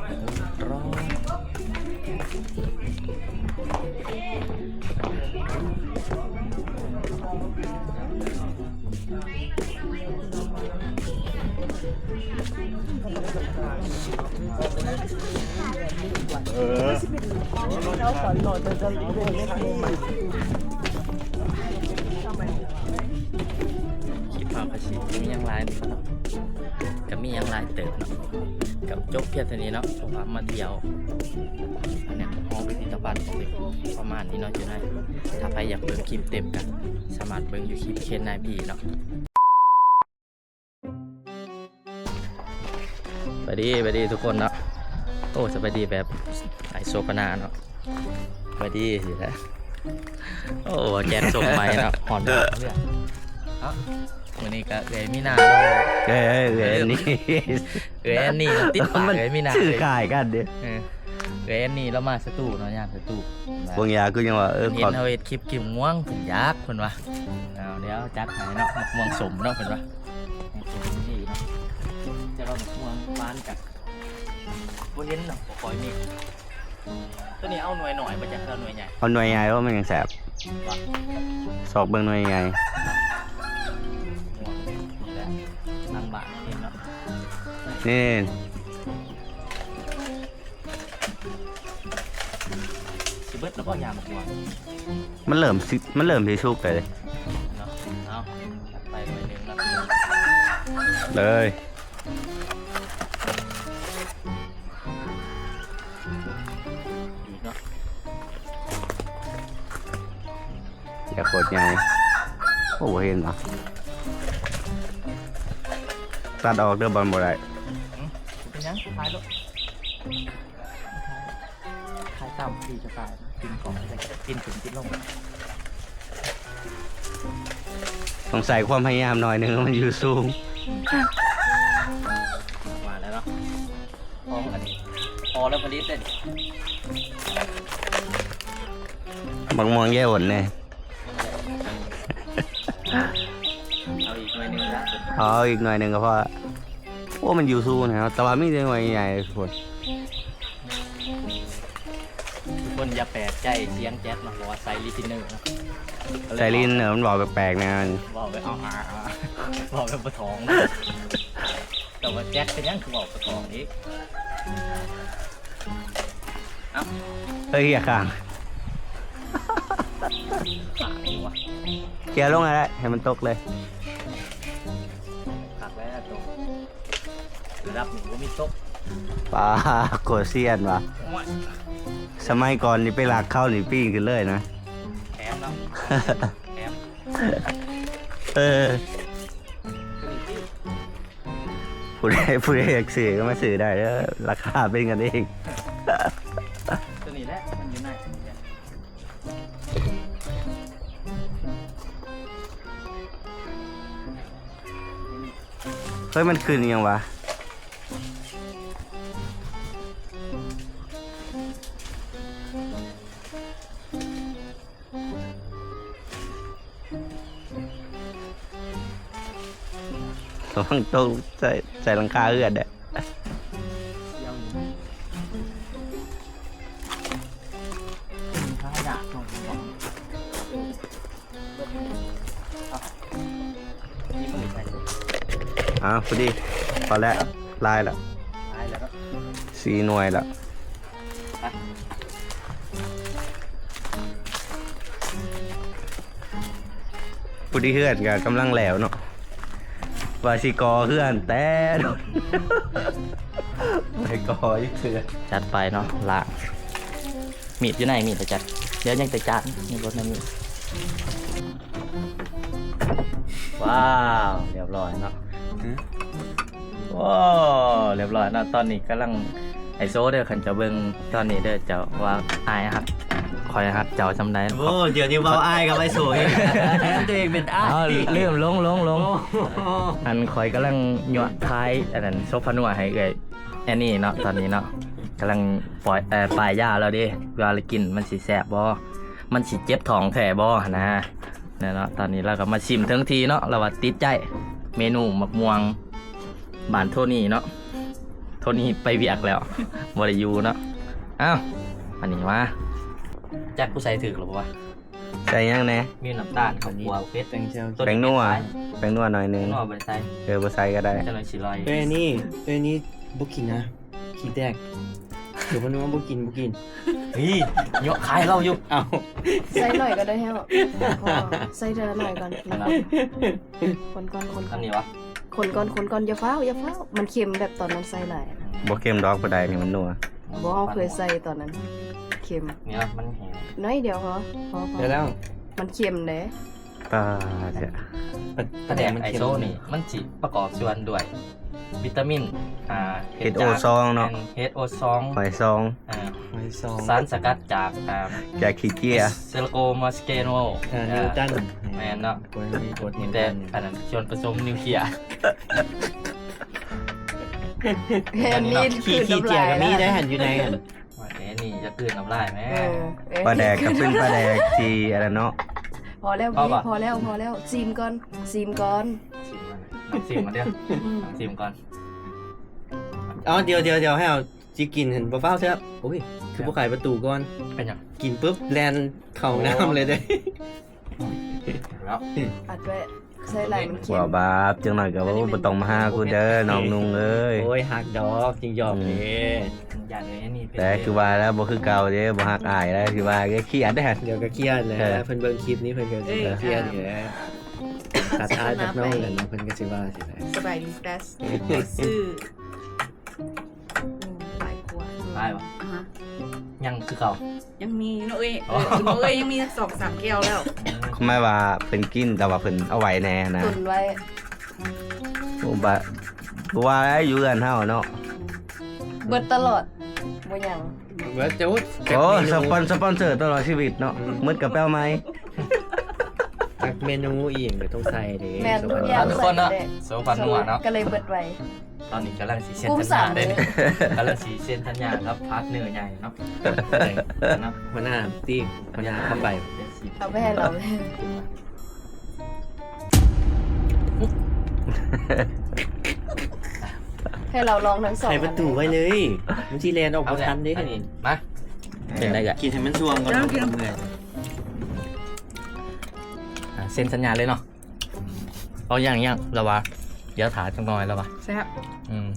ເອີ ຄລິບເຮົາກະຊິມີຫຍັງຫຼາຍເນາະ ກະມີຫຍັງຫຼາຍເຕີບເນາະ ກະຈົບພຽງເທົ່ານີ້ເນາະ ເພາະວ່າມາທ່ຽວອັນນີ້ ຫໍພິພິທະພັນປະມານນີ້ເນາະ ຢູ່ໃນ ຖ້າໃຜຢາກເບິ່ງຄລິບເຕັມກະສາມາດເບິ່ງຢູ່ຄລິບເຄນນາຍພີເນາະ. ສະບາຍດີ ສະບາຍດີທຸກຄົນເນາະ ໂອ້ ສະບາຍດີແບບໄອໂຊກະນາເນາະ ສະບາຍດີຊິແຫຼະ ໂອ້ ແຈກສົ່ງໃໝ່ເນາະ ຮ້ອນເນາະ ເອົ້າ ມື້ນີ້ກະເອື້ອຍມີນາ ເອີ ເອື້ອຍແອນນີ ເອື້ອຍແອນນີຕິດປາກ ເອື້ອຍມີນາ ຊື່ຄ້າຍກັນເດ້ ເອີ ເອື້ອຍແອນນີລາວມາສະຕູເນາະ ຍາມສະຕູ ເບິ່ງຢາຄືຫຍັງວ່າ ເອີ ເຫັນເຮົາເຮັດຄລິບກິນໝາກມ່ວງ ເພິ່ນຢາກ ເພິ່ນວ່າ ເອົາ ດຽວຈັດໃຫ້ເນາະ ໝາກມ່ວງສົ້ມເນາະ ເພິ່ນວ່າ ນີ້ເນາະ ແຕ່ວ່າໝາກມ່ວງຫວານກະບໍ່ເຫັນເນາະ ບໍ່ຄ່ອຍມີ ໂຕນີ້ເອົາໜ່ວຍນ້ອຍບໍ່ຈັກ ເອົາໜ່ວຍໃຫຍ່ ເອົາໜ່ວຍໃຫຍ່ ໂອ້ ມັນຈັ່ງແຊບ ວ່າ ຊອກເບິ່ງໜ່ວຍໃຫຍ່ ນີ້ແຫຼະ ຫຼັງບ້ານເອງເນາະ ນີ້ ຊິເບິດແລ້ວບໍ່ຍາມໝາກມ່ວງ ມັນເລີ່ມຊິ ມັນເລີ່ມຊິສຸກແລ້ວເດ້ ເນາະ ເອົາ ຈັດໄປໜ່ວຍໜຶ່ງເນາະ ເລີຍ ອີກເນາະ ຢ່າໂຄດໃຫຍ່ ໂອ້ ບໍ່ເຫັນຫວາ ຕັດອອກເດີ ບໍ່ ບໍ່ໄດ້ ຫືມ ເປັນຫຍັງ ຖ່າຍໂລດ ຖ່າຍຕາມທີ່ຈະຖ່າຍ ກິນຂອງ ກິນຂຶ້ນກິນລົງ ຕ້ອງໃຊ້ຄວາມພະຍາຍາມໜ້ອຍໜຶ່ງ ມັນຢູ່ສູງ ວ່າແລ້ວເນາະ ຂອງອັນນີ້ພໍແລ້ວ ພໍດີເດ້ ບັກມ່ວງແຍ່ຫົນແນ່ ເອົາອີກໜ່ວຍໜຶ່ງລະ ເອົາອີກໜ່ວຍໜຶ່ງກະພໍ ໂອ້ ມັນຢູ່ສູງແທ້ ແຕ່ວ່າມີແຕ່ໜ່ວຍໃຫຍ່ໆ ທຸກຄົນ ທຸກຄົນຢ່າແປກໃຈສຽງແຈັດເນາະ ເພາະວ່າໃສ່ຣີເທນເນີເນາະ ໃສ່ຣີເທນເນີ ມັນເວົ້າແປກໆ ແນວນັ້ນ ເວົ້າແບບເອົາອາ ເວົ້າແບບບໍ່ຖອງເນາະ ແຕ່ວ່າແຈັດເປັນຫຍັງຄືເວົ້າປະກອງອີກ? ເອົ້າ ເຮີ້ຍ ເຫຍຂ້າງ ຂ້າງຫຍັງວະ? ເກຍລົງຫັ້ນແຫຼະ ໃຫ້ມັນຕົກເລີຍ. ຄັກແລ້ວຕົກ ລະດັບນີ້ບໍ່ມີຕົກ. ປາ ໂຄດຊຽນວ່າ ໂອ້ຍ ສະໄໝກ່ອນນີ້ໄປລັກເຂົານີ້ປີນຂຶ້ນເລີຍນະ. ແຖມເນາະ ແຖມ ເອີ. ຜູ້ໃດ ຜູ້ໃດຢາກຊື້ກະມາຊື້ໄດ້ເດີ ລາຄາເປັນກັນເອງ. ໂຕນີ້ແຫຼະ ມັນຢູ່ໃນ ເຮີ້ຍ ມັນຂຶ້ນອີ່ຫຍັງວະ? ລະວັງຕົກໃສ່ ໃສ່ຫຼັງຄາເຮືອນເດີ. ອ່າ ພໍດີ ພໍແລ້ວ ຫຼາຍແລ້ວ ຫຼາຍແລ້ວເນາະ ສີ່ໜ່ວຍແລ້ວ. ຜູ້ທີ່ເຮືອນກະກຳລັງແລ້ວເນາະ ວ່າຊິກໍ່ເຮືອນແຕ່ດົນ ບໍ່ໄດ້ກໍ່ຈັກເທື່ອ. ຈັດໄປເນາະ ລ້າງ ມີດຢູ່ໃນ ມີດໄປຈັດ ດຽວຍັງແຕ່ຈານ ມີບໍ່ແມ່ນມີດ. ວ້າວ ລຽບຮ້ອຍເນາະ ໂອ້ ລຽບຮ້ອຍເນາະ. ຕອນນີ້ກຳລັງ ໄອໂຊເດີ ຄັນເຈົ້າເບິ່ງຕອນນີ້ເດີ ເຈົ້າວ່າອ້າຍຮັກ ຂ້ອຍຮັກເຈົ້າສ່ຳໃດ. ໂອ້ ດຽວນີ້ເວົ້າອ້າຍກັບໄອໂຊອີກ ໂຕເອງເປັນອ້າຍ ເອົາ ລືມ ລົງ ລົງ ລົງ. ອັນຂ້ອຍກຳລັງຍົວະຂາຍອັນນັ້ນ ໂຊພານົວໃຫ້ເອື້ອຍແອນນີເນາະ ຕອນນີ້ເນາະ ກຳລັງປ່ອຍ ເອີ ປ້າຍຢາລາວເດ້ ວ່າລະກິນມັນຊິແຊບບໍ່ ມັນຊິເຈັບທ້ອງແທ້ບໍ່ຫັ້ນນະ. ແນ່ເນາະ ຕອນນີ້ລາວກະມາຊິມເຖິງທີ່ເນາະ ລາວວ່າຕິດໃຈເມນູໝາກມ່ວງບ້ານໂທນີ້ເນາະ. ໂທນີ້ໄປວຽກແລ້ວ ບໍ່ໄດ້ຢູ່ເນາະ. ອ້າວ ອັນນີ້ມາ ຈັກກູໃສ່ຖືກແລ້ວບໍ່ວະ? ໃສ່ຫຍັງແນ່? ມີນ້ຳຕານ ເຂົ້າຂົ້ວ ເຜັດ ແປ້ງນົວ ແປ້ງນົວໜ້ອຍໜຶ່ງ ແປ້ງນົວບໍ່ໄດ້ໃສ່ ເອີ ບໍ່ໃສ່ກະໄດ້. ເອີ ອັນນີ້ ອັນນີ້ ບໍ່ກິນນະ ຂີ້ແຕກ. ເອີ ເພິ່ນວ່າບໍ່ກິນ ບໍ່ກິນ. ນີ້ ເຍາະຂາຍເຮົາຢູ່. ເອົ້າ ໃສ່ໜ້ອຍກໍໄດ້ແລ້ວ ໃສ່ເທື່ອໜ້ອຍກ່ອນ. ຄົນກ່ອນ ຄົນກ່ອນ. ອັນນີ້ຫວາ? ຄົນກ່ອນ ຄົນກ່ອນ. ຢ່າຟ້າວ ຢ່າຟ້າວ ມັນເຄັມແບບຕອນນັ້ນໃສ່ຫຼາຍ. ບໍ່ເຄັມດອກ ຜູ້ໃດນີ້ມັນນົວ. ບໍ່ ເຮົາເຄີຍໃສ່ຕອນນັ້ນ ເຄັມ. ນີ້ນະ ມັນແຫ້ງ ໜ້ອຍດຽວພໍ ພໍ ພໍ. ໄດ້ແລ້ວ ມັນເຄັມເດ້. ປາແທ້ ປາ ປາແດກໄອໂຊນີ້ ມັນຊິປະກອບສ່ວນດ້ວຍວິຕາມິນ ອ່າ ເອັດໂອສອງເນາະ ເອັດໂອສອງ ຫອຍຊອງ ອ່າ ຫອຍຊອງ ສານສະກັດຈາກ ອ່າ ຈາກຂີ້ເຈຍ ເຊໂລໂກມອສເກໂນ ອ່າ ນິວຕັນ ແມ່ນເນາະ ມີແຕ່ອັນນັ້ນ ສ່ວນປະສົມນິວເຄຍ. ອັນນີ້ຄື ຂີ້ເຈຍກໍມີໄດ້ຫັ້ນ ຢູ່ໃນຫັ້ນ. ວ່າແຕ່ນີ້ຢ່າກືນນ້ຳລາຍແມ້. ເອີ ເອີ ປາແດກກໍເປັນປາແດກທີ່ອັນນັ້ນເນາະ. ພໍແລ້ວ ພໍແລ້ວ ພໍແລ້ວ. ຊີມກ່ອນ ຊີມກ່ອນ ຊີມກ່ອນ. ອືມ ຊີມກ່ອນ. ເອົາ ດຽວ ດຽວ ດຽວ ໃຫ້ເອົາ ຊິກິນ ເຫັນບໍ່ຟ້າວແຊບ. ໂອ້ຍ ຄືບໍ່ໄຂປະຕູກ່ອນ. ເປັນຫຍັງ? ກິນປຶບແລ່ນເຂົ້າຫ້ອງນ້ຳເລີຍເດ້. ແລ້ວ ອັດໄວ້ ໃສ່ຫຼາຍມັນເຄັມ. ບໍ່ບາບ ຈັກໜ້ອຍກໍບໍ່ຕ້ອງມາຫາກູເດີ ນ້ອງນຸ່ງເອີຍ. ໂອ້ຍ ຮັກດອກ ຈິງຢອກເດ້. ອືມ ຢ້ານເອີຍ ອັນນີ້ເປັນ ແຕ່ຄືວ່າແລ້ວ ບໍ່ຄືເກົ່າເດ້ ບໍ່ຮັກອ້າຍແລ້ວ ຄືວ່າກໍຄຽດເດ້. ດຽວກໍຄຽດແຫຼະ ເອີ ເພິ່ນເບິ່ງຄລິບນີ້ ເພິ່ນກໍຊິຄຽດຢູ່ແລ້ວ. ເອີ ທັກທາຍກັບນ້ອງແລ້ວເນາະ ເພິ່ນກໍຊິວ່າຊິໄດ້. ສະບາຍດີແຕ່ ຊື່ ອືມ ຫຼາຍກວ່າ ຫຼາຍບໍ່? ອ່າຮະ ຍັງຄືເກົ່າ ຍັງມີເນາະເອີຍ. ອໍ ເອີຍ ເອີຍ ຍັງມີສອງສາມແກ້ວແລ້ວ. ຄວາມໝາຍວ່າເພິ່ນກິນ ແຕ່ວ່າເພິ່ນເອົາໄວ້ແດ່ນະ ຕຸນໄວ້. ໂອ້ ບາດ ບໍ່ວ່າຢູ່ເຮືອນເຮົາເນາະ ເບິດຕະຫຼອດ ບໍ່ຫຍັງ. ເບິດຈຸດ. ໂອ້ ສະປອນ ສະປອນເຊີຕະຫຼອດຊີວິດເນາະ. ອືມ ໝົດກະແປວໃໝ່. ຈັກເມນູອີ່ຫຍັງກໍຕ້ອງໃສ່ເດ້. ແມ່ນ ທຸກຢ່າງໃສ່ເດ້ ໂຊພັນນົວເນາະ ກໍເລີຍເບິດໄວ. ຕອນນີ້ກຳລັງຊິເຊັນສັນຍາເດ້ ກຳລັງຊິເຊັນສັນຍາກັບພາດເນີໃຫຍ່ເນາະ ເນາະ ຫົວໜ້າຕີບ ຫົວໜ້າຄຳໃບ. ເອົາໄປໃຫ້ລາວ ໃຫ້ລາວລອງທັງສອງ. ໄຂປະຕູໄວ້ເລີຍ ມັນຊິແລ່ນອອກບໍ່ທັນເດ້. ມາ ເປັນໄດ້ກະ ກິນໃຫ້ມັນຊ່ວງກ່ອນ ເມື່ອຍ. ອ່າ ເຊັນສັນຍາເລີຍເນາະ. ເອົາ ຍັງ ຍັງ ລະວ່າ ດຽວຖ້າຈັກໜ້ອຍລະວ່າ. ແຊບ. ອືມ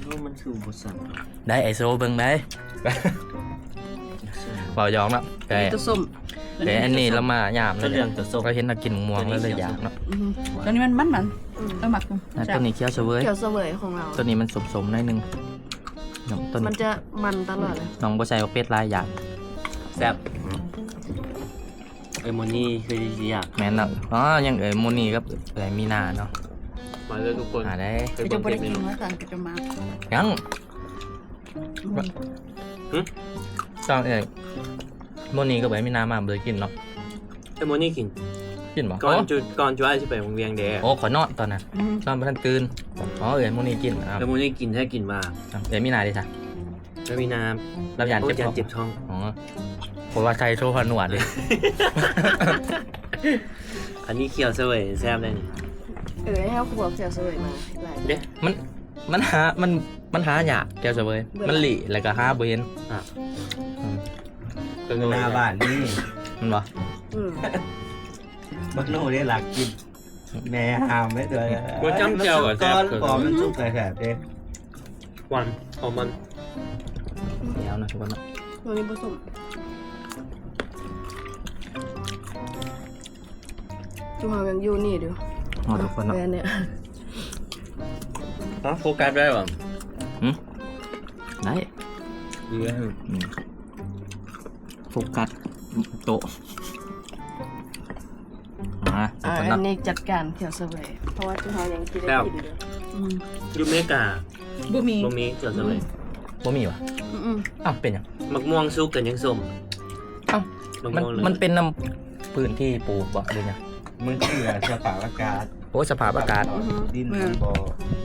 ໂອ້ ມັນຄືບໍ່ສັ່ງ. ໄດ້ ໄອໂຊເບິ່ງໄດ້ ເວົ້າຢອກເນາະ. ແຕ່ ແຕ່ອັນນີ້ລະມາຍາມເລີຍ ລະເຫັນລະກິນມ່ວງແລ້ວລະຢາກເນາະ. ອືມ ຕົວນີ້ມັນ ມັນ ມັນ ອືມ ເອີ ມັກ. ອ່າ ຕົວນີ້ຂຽວສະເຫວີຍ ຂຽວສະເຫວີຍຂອງລາວ ຕົວນີ້ມັນສົ້ມໆໜ້ອຍໜຶ່ງ. ນ້ອງ ຕົວນີ້ມັນຈະມັນຕະຫຼອດເລີຍ ນ້ອງບໍ່ໃສ່ບັກເຜັດຫຼາຍຢ່າງ. ແຊບ. ເອີຍ ໂມນີຄືຊິຢາກ. ແມ່ນແລ້ວ. ອໍ ຍັງເອີຍ ໂມນີກັບເອີຍ ມີນາເນາະ. ມາເດີທຸກຄົນ ມາເດີ. ເຂົາເຈົ້າບໍ່ໄດ້ກິນວ່າຊັ້ນ ເຂົາເຈົ້າມາ. ຍັງ. ອືມ ຫຶ? ຕ້ອງເອີຍ ໂມນີກັບເອີຍ ມີນາມາ ບໍ່ໄດ້ກິນເນາະ. ເອີຍ ໂມນີກິນ. ກິນບໍ່? ກ່ອນ ໂອ້ ຈຸ ກ່ອນຈຸອ້າຍຊິໄປໂຮງວຽງເດ້. ໂອ້ ຂ້ອຍນອນຕອນນັ້ນ. ອືມ ນອນບໍ່ທັນຕື່ນ. ອໍ ເອີຍ ໂມນີກິນ. ອ້າວ ເອີຍ ໂມນີກິນ ໃຫ້ກິນວ່າ. ເອີຍ ມີນາເດ້ຊະ? ລາວຢ້ານເຈັບທ້ອງ. ລາວຢ້ານເຈັບທ້ອງ. ອໍ ເພາະວ່າໃສ່ໂຊພານົວເດ້. ອັນນີ້ຂຽວສະເຫວີຍແຊບເດ້ນີ້. ເອີ ໃຫ້ເຮົາຄົວຂຽວສະເຫວີຍມາຫຼາຍເດ້. ມັນ ມັນຫາ ມັນ ມັນຫາຍາກ ຂຽວສະເຫວີຍ. ມັນຫຼີ້ ແລ້ວກໍຫາບໍ່ເຫັນ. ອ່ະ ອືມ ເປັນໜ້າບ້ານນີ້ ແມ່ນບໍ່? ອືມ ບັກໂນເດ້ລັກກິນ. ແມ່ຫ້າມໄວ້ຕົວະ. ບໍ່ຈ້ຳແຈ່ວກໍແຊບ ປອມມັນສຸກກໍແຊບເດ້. ຫວານ ຫອມມັນ. ແລ້ວນະທຸກຄົນເນາະ. ໂອ້ ນີ້ບໍ່ສົ້ມ. ຈຸເຮົາຍັງຢູ່ນີ້ເດີ. ເອົາທຸກຄົນເນາະ. ແມ່ນແຫຼະ. ຮະ ໂຟກັສໄດ້ບໍ່? ຫຶ? ໄດ້. ເອີ ອືມ ໂຟກັສໂຕະ. ອ່າ ອ່າ ອັນນີ້ຈັດການຂຽວສະເຫວີຍ ເພາະວ່າຈຸເຮົາຍັງຊິໄດ້ກິນເດີ. ແຊບ. ອືມ ຢູ່ເມກາບໍ່ມີ ບໍ່ມີຂຽວສະເຫວີຍ. ອືມ ບໍ່ມີຫວາ? ອືມໆ. ອ້າວ ເປັນຫຍັງ? ໝາກມ່ວງສຸກກໍຍັງສົ້ມ. ອ້າວ ມັນ ມັນເປັນນຳພື້ນທີ່ປູກບໍ່ ຫຼືຫຍັງ? ມັນຄືສະພາບອາກາດ. ໂອ້ ສະພາບອາກາດ. ອືຮຶ ດິນມັນບໍ່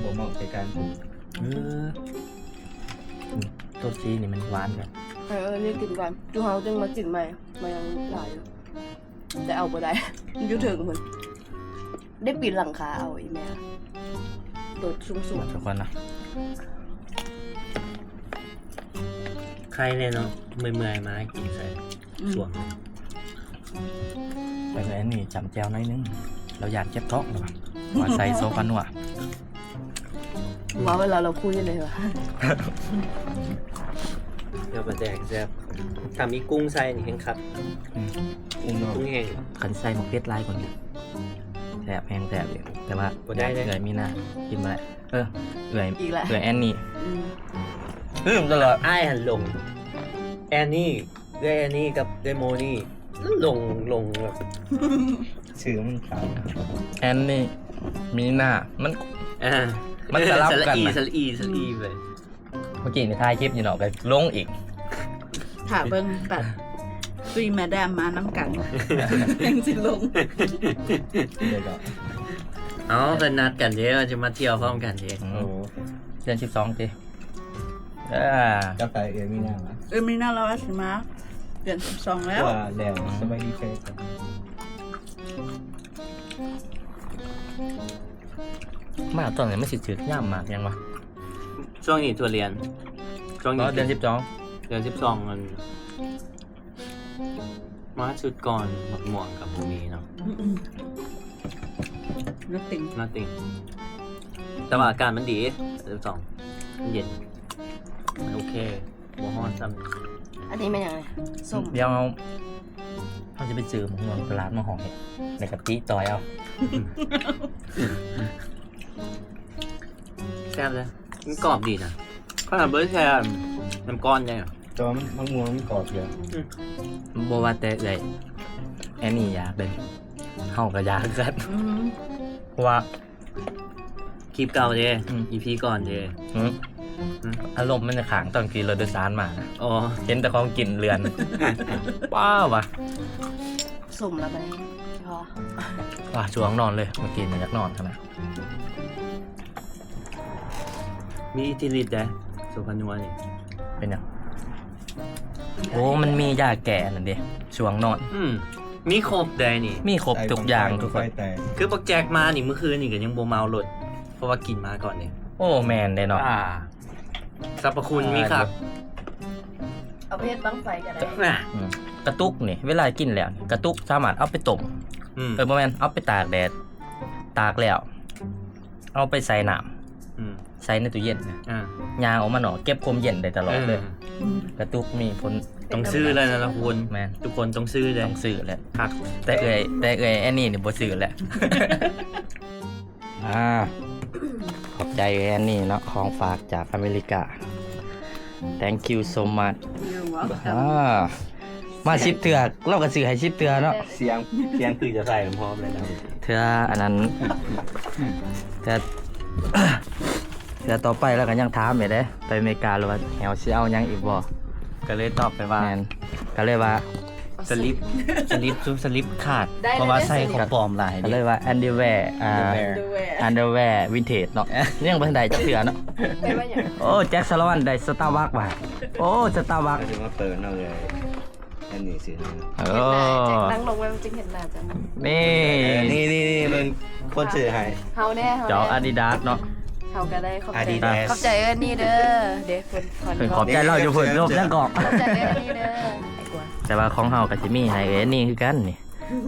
ບໍ່ເໝາະໃນການປູກ. ເອີ ອືມ ຕົ້ນຊີນີ້ມັນຫວານເນາະ. ເອີ ເອີ ນີ້ກິນກ່ອນ ຈຸເຮົາຈຶ່ງມາກິນໃໝ່ ມັນຍັງຫຼາຍຢູ່. ແຕ່ເອົາບໍ່ໄດ້ ຢູ່ເທິງພຸ້ນ. ໄດ້ປີນຫຼັງຄາເອົາອີແມ່ ໂຕດສູງໆ. ທຸກຄົນນະ ໄຄແນ່ເນາະ ເມື່ອຍໆ ມາກິນໃສ່ ອືມ ຊ່ວງ. ແຕ່ອັນນີ້ຈ້ຳແຈ່ວໜ້ອຍໜຶ່ງ ລາວຢ້ານເຈັບທ້ອງ ລາວວ່າ ວ່າໃສ່ໂຊພານົວ. ເວົ້າເວລາລາວຄຸຍເລີຍວ່າ ແລ້ວປາແດກແຊບ ຖ້າມີກຸ້ງໃສ່ນີ້ແຮງຄັກ ອືມ ກຸ້ງນອກ ກຸ້ງແຫ້ງ ຄັນໃສ່ໝາກເຜັດຫຼາຍກວ່ານີ້ ແຊບ ແຮງແຊບອີກ ແຕ່ວ່າບໍ່ໄດ້ເດ້ ເອື້ອຍມີນາກິນບໍ່ໄດ້ ເອີ ເອື້ອຍ ອີກແລ້ວ ເອື້ອຍແອນນີ້ ອືມ ລືມຕະຫຼອດ ອ້າຍຫັ້ນຫຼົງ ແອນນີ້ ເອື້ອຍແອນນີ້ກັບເອື້ອຍໂມນີ້ ຫຼົງ ຫຼົງແບບ ຊື່ມັນຂາວ ແອນນີ້ ມີນາ ມັນ ອ່າ ມັນສະຫຼັບກັນນະ ສະອີ ສະອີ ສະອີໄປ ເມື່ອກີ້ນີ້ຖ່າຍຄລິບຢູ່ເນາະ ກໍຫຼົງອີກ ຖ້າເບິ່ງແບບ three madam ມານຳກັນ ຍັງຊິຫຼົງ ເອົາ ເພິ່ນນັດກັນເດ້ ວ່າຈະມາທ່ຽວພ້ອມກັນເດ້ ອືມ ໂອ້ ເດືອນສິບສອງຕິ ເອີ ກັບໃຜ ເອື້ອຍມີນາຫວາ ເອື້ອຍມີນາລາວວ່າຊິມາເດືອນສິບສອງແລ້ວ ວ່າແລ້ວ ອືມ ສະບາຍດີເດີ້ ມາຕອນນີ້ມັນຊິຖືກຍາມໝາກຫຍັງວະ? ຊ່ວງນີ້ທຸລຽນ ຊ່ວງນີ້ ອໍ ເດືອນສິບສອງ ເດືອນສິບສອງມັນ ມາຊຸດກ່ອນໝາກມ່ວງກັບບໍ່ມີເນາະ ອືມ nothing nothing ແຕ່ວ່າອາກາດມັນດີ ເດືອນສິບສອງ ມັນເຢັນ ມັນໂອເຄ ບໍ່ຮ້ອນຊ້ຳ ອັນນີ້ແມ່ນຫຍັງນີ້? ສົ້ມ ດຽວເຮົາ ເຮົາຊິໄປຊື້ໝາກມ່ວງຕະຫຼາດມາຫອຍ ແລ້ວກະຕິຕ່ອຍເອົາ ແຊບເດ້ ມັນກອບດີນະ ຂະໜາດບໍ່ໄດ້ແຊ່ນ້ຳກ້ອນເດ້ ແຕ່ວ່າມັນ ໝາກມ່ວງມັນກອບຢູ່ ອືມ ບໍ່ວ່າແຕ່ເອື້ອຍແອນນີ້ຢາກເດ້ ເຮົາກໍຢາກຄືກັນ ອືມ ເພາະວ່າ ຄລິບເກົ່າເດ້ ອືມ ອີພີກ່ອນເດ້ ອືມ ອືມ ອາລົມມັນຈະຄ້າງຕອນຂີ່ລົດໂດຍສານມານະ ອໍ ເຫັນແຕ່ຂອງກິນເລື່ອນ ປ້າວະ ສົມລະບັດນີ້ ພໍ ວ່າຊ່ວງນອນເລີຍ ເມື່ອກີ້ນີ້ຢາກນອນຂະໜາດ ມີອິດທິລິດເດ້ ໂສພານົວນີ້ ເປັນຫຍັງ? ໂອ້ ມັນມີຢາແກ້ອັນນັ້ນເດ້ ຊ່ວງນອນ ອືມ ມີຄົບເດ້ນີ້ ມີຄົບທຸກຢ່າງທຸກຄົນ ຄືບັກແຈັກມານີ້ ມື້ຄືນນີ້ກໍຍັງບໍ່ເມົາລົດ ເພາະວ່າກິນມາກ່ອນເດ້ ໂອ້ ແມ່ນເດ້ເນາະ ອ່າ ສັບພະຄຸນມີຄັກ ເອົາໄປເຮັດບັ້ງໄຟກໍໄດ້ ອືມ ກະຕຸກນີ້ ເວລາກິນແລ້ວນີ້ ກະຕຸກສາມາດເອົາໄປຕົ້ມ ອືມ ເອີ ບໍ່ແມ່ນ ເອົາໄປຕາກແດດ ຕາກແລ້ວ ເອົາໄປໃສ່ນ້ຳ ອືມ ໃສ່ໃນຕູ້ເຢັນ ອ່າ ຍ່າງອອກມານອກ ເກັບຄວາມເຢັນໄດ້ຕະຫຼອດເລີຍ ເອີ ກະຕຸກມີຜົນ ຕ້ອງຊື້ເລີຍນະທຸກຄົນ ແມ່ນ ທຸກຄົນຕ້ອງຊື້ເລີຍ ຕ້ອງຊື້ແຫຼະ ຄັກ ແຕ່ເອື້ອຍ ແຕ່ເອື້ອຍແອນນີ້ນີ້ບໍ່ຊື້ແຫຼະ ອ່າ ຂອບໃຈເອື້ອຍແອນນີ້ເນາະ ຂອງຝາກຈາກອາເມລິກາ Thank you so much You're welcome ອ່າ ມາສິບເທື່ອ ລາວກໍຊື້ໃຫ້ສິບເທື່ອເນາະ ສຽງ ສຽງຄືຈະໃສ່ພ້ອມເລີຍນະ ເທື່ອອັນນັ້ນ ເທື່ອ ເທື່ອຕໍ່ໄປລາວກໍຍັງຖາມອີກເດ້ ໄປອາເມລິກາລາວວ່າແຮວຊິເອົາຫຍັງອີກບໍ່ ກໍເລີຍຕອບໄປວ່າ ແມ່ນ ກໍເລີຍວ່າ ສະລິບ ສະລິບ ຊຸມສະລິບຂາດ ໄດ້ ເພາະວ່າໃສ່ຂອງປອມຫຼາຍ ກໍເລີຍວ່າ underwear ອ່າ underwear underwear vintage ເນາະ ຍັງບໍ່ທັນໄດ້ຈັກເທື່ອເນາະ ແປວ່າຫຍັງ? ໂອ້ ແຈັກສາລະວັນໄດ້ Starbucks ວ່າ ໂອ້ Starbucks ກໍຊິມາເປີດເນາະເອີຍ ອັນນີ້ຊື້ໃຫ້ ໂອ້ ແຈັກນັ່ງລົງໄວ້ມັນຈຶ່ງເຫັນໜ້າຈັງ ນີ້ ເອີ ນີ້ ນີ້ ນີ້ເບິ່ງຄົນຊື້ໃຫ້ ເຮົາແດ່ ເຮົາ ເຈົ້າ ແດ່ Adidas ເນາະ ເຮົາກໍໄດ້ ຂອບໃຈ Adidas ຂອບໃຈເອີນນີ້ເດີ ເດ້ ເພິ່ນ ເພິ່ນຂອບໃຈລາວຢູ່ພຸ້ນ ເຈົ້າ ເຈົ້າ ຂອບໃຈເອີນນີ້ເດີ ແຕ່ວ່າຂອງເຮົາກໍຊິມີໃຫ້ເອີນນີ້ຄືກັນນີ້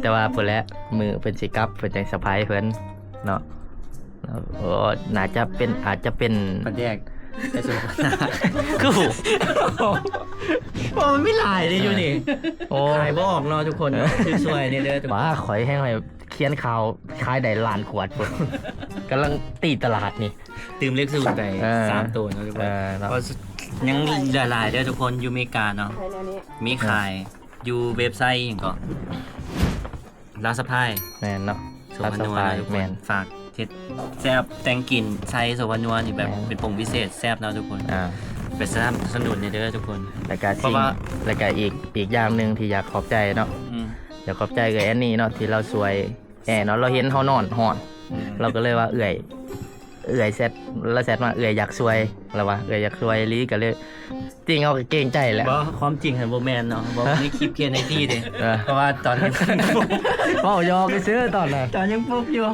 ແຕ່ວ່າພຸ້ນແຫຼະ ມື້ເພິ່ນຊິກັບ ເພິ່ນຈັ່ງເຊີໄພເພິ່ນເນາະ ໂອ້ ໜ້າຈະເປັນ ອາດຈະເປັນປາແດກ ໄອ້ສົມ ຄື ໂອ້ ມັນມີຫຼາຍເດ້ຢູ່ນີ້ ໂອ້ ຂາຍບໍ່ອອກເນາະທຸກຄົນ ຊ່ວຍໆແດ່ເດີ ວ່າຂ້ອຍແຮ່ງໃຫ້ຂຽນຂ່າວຂາຍໄດ້ລ້ານຂວດພຸ້ນ ກຳລັງຕີຕະຫຼາດນີ້ ຕື່ມເລກສູນໄປ ເອີ ສາມໂຕເນາະທຸກຄົນ ເອີ ເນາະ ຍັງຫຼາຍໆເດີທຸກຄົນ ຢູ່ເມກາເນາະ ມີຂາຍ ຢູ່ເວັບໄຊຫຍັງເກາະ Lazafy ແມ່ນເນາະ ໂສພານົວ Lazafy ເນາະທຸກຄົນ ແມ່ນ ຝາກເຮັດແຊບແຕ່ງກິນໃສ່ໂສພານົວນີ້ແບບ ແມ່ນ ເປັນຜົງພິເສດແຊບເນາະທຸກຄົນ ອ່າ ໄປສະໜັບສະໜູນແດ່ເດີທຸກຄົນ ແລ້ວກະ ເພາະວ່າ ແລ້ວກະອີກ ອີກຢ່າງໜຶ່ງທີ່ຢາກຂອບໃຈເນາະ ອືມ ຢາກຂອບໃຈເອື້ອຍແອນນີ້ເນາະ ທີ່ລາວຊ່ວຍແອເນາະ ລາວເຫັນເຮົານອນຮ້ອນ ອືມ ລາວກໍເລີຍວ່າ ເອື້ອຍ ເອື້ອຍແຊັດ ລາວແຊັດມາ ເອື້ອຍຢາກຊ່ວຍ ລາວວ່າເອື້ອຍຢາກຊ່ວຍອີ່ຫຼີ ກໍເລີຍ ຈິງເຮົາກໍເກງໃຈແຫຼະ ບໍ່ ຄວາມຈິງຫັ້ນບໍ່ແມ່ນເນາະ ບໍ່ ໃນຄລິບ Q and A ເດ້ ເອີ ເພາະວ່າຕອນ ເວົ້າຢອກຊື່ຕອນນັ້ນ ຕອນຍັງປຸບຢູ່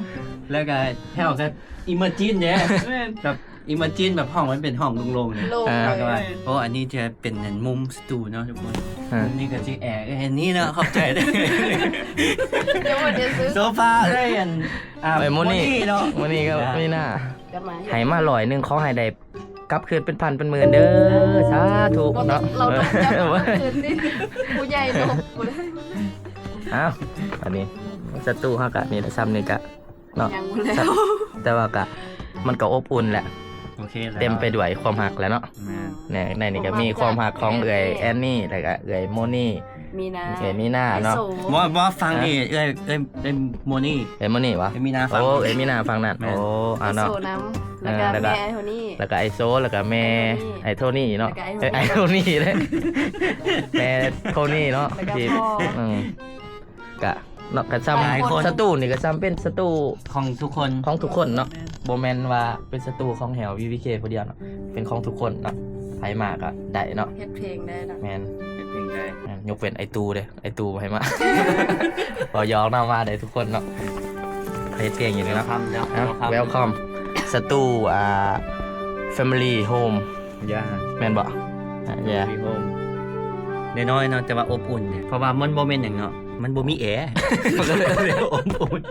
ແລ້ວກໍແຫ້ວກໍ imagine ເດ້ ແມ່ນ ແບບ imagine ແບບຫ້ອງມັນເປັນຫ້ອງໂລ່ງໆເດ້ ໂລ່ງ ເອີ ແລ້ວກໍວ່າ ໂອ້ ອັນນີ້ຈະເປັນອັນມຸມສະຕູເນາະທຸກຄົນ ເອີ ມຸມນີ້ກໍຊິແອ ເອີ ອັນນີ້ເນາະ ຂອບໃຈເດີ ຍັງບໍ່ໄດ້ຊື້ ໂຊຟາເອີຍ ອັນ ອ່າ ມື້ນີ້ ມື້ນີ້ເນາະ ມື້ນີ້ກໍມີໜ້າ ໃຫ້ມາຮ້ອຍໜຶ່ງ ຂໍໃຫ້ໄດ້ກັບຄືນເປັນພັນເປັນໝື່ນເດີ ສາທຸເນາະ. ເອີ ຜູ້ໃຫຍ່ເນາະ. ອ້າວ ອັນນີ້ສະຕູເຮົາກະນີ້ແຫຼະ ຊ່ຳນີ້ກະເນາະ ແຕ່ວ່າກະມັນກະອົບອຸ່ນແຫຼະ ໂອເຄແລ້ວ ເຕັມໄປດ້ວຍຄວາມຮັກແຫຼະເນາະ. ແມ່ນ ໃນນີ້ກະມີຄວາມຮັກຂອງເອື້ອຍແອນນີ ແລ້ວກະເອື້ອຍໂມນີ ມີນາ ເອື້ອຍມີນາເນາະ. ບໍ່ ບໍ່ ຝັ່ງນີ້ ເອື້ອຍ ເອື້ອຍ ເອື້ອຍໂມນີ ເອື້ອຍໂມນີຫວາ? ເອື້ອຍມີນາ ໂອ້ ເອື້ອຍມີນາຝັ່ງນັ້ນ. ແມ່ນ ໂອ້ ອາເນາະ ແລ້ວກະແມ່ໂທນີ ແລ້ວກະໄອໂຊ ແລ້ວກະແມ່ໄອໂທນີເນາະ. ເອີ ໄອໂທນີເດ້ ແມ່ໂທນີເນາະ ທີ່ ອືມ ກະເນາະ ກະຊ່ຳສະຕູນີ້ກະຊ່ຳເປັນສະຕູຂອງທຸກຄົນ ຂອງທຸກຄົນເນາະ. ບໍ່ແມ່ນວ່າເປັນສະຕູຂອງແຖວ ວີວີເຄ ຜູ້ດຽວເນາະ ເປັນຂອງທຸກຄົນເນາະ ໃຜມາກະໄດ້ເນາະ ເຮັດເພງໄດ້ເນາະ. ແມ່ນ ເຮັດເພງໄດ້ ແມ່ນ ຍົກເວັ້ນໄອຕູເດ້ ໄອຕູບໍ່ໃຫ້ມາ ບໍ່ ຢອກເນາະ ມາໄດ້ທຸກຄົນເນາະ ເຮັດເພງຢູ່ນີ້ເນາະ. ເວລຄັມ ເນາະ ເວລຄັມ ສະຕູ ອ່າ Family Home ຢ່າ ແມ່ນບໍ່? ອ່າ Family Home ນ້ອຍໆເນາະ ແຕ່ວ່າອົບອຸ່ນເດ້ ເພາະວ່າມັນບໍ່ແມ່ນຫຍັງເນາະ ມັນບໍ່ມີແອ ມັນກະເລີຍອົບອຸ່ນ.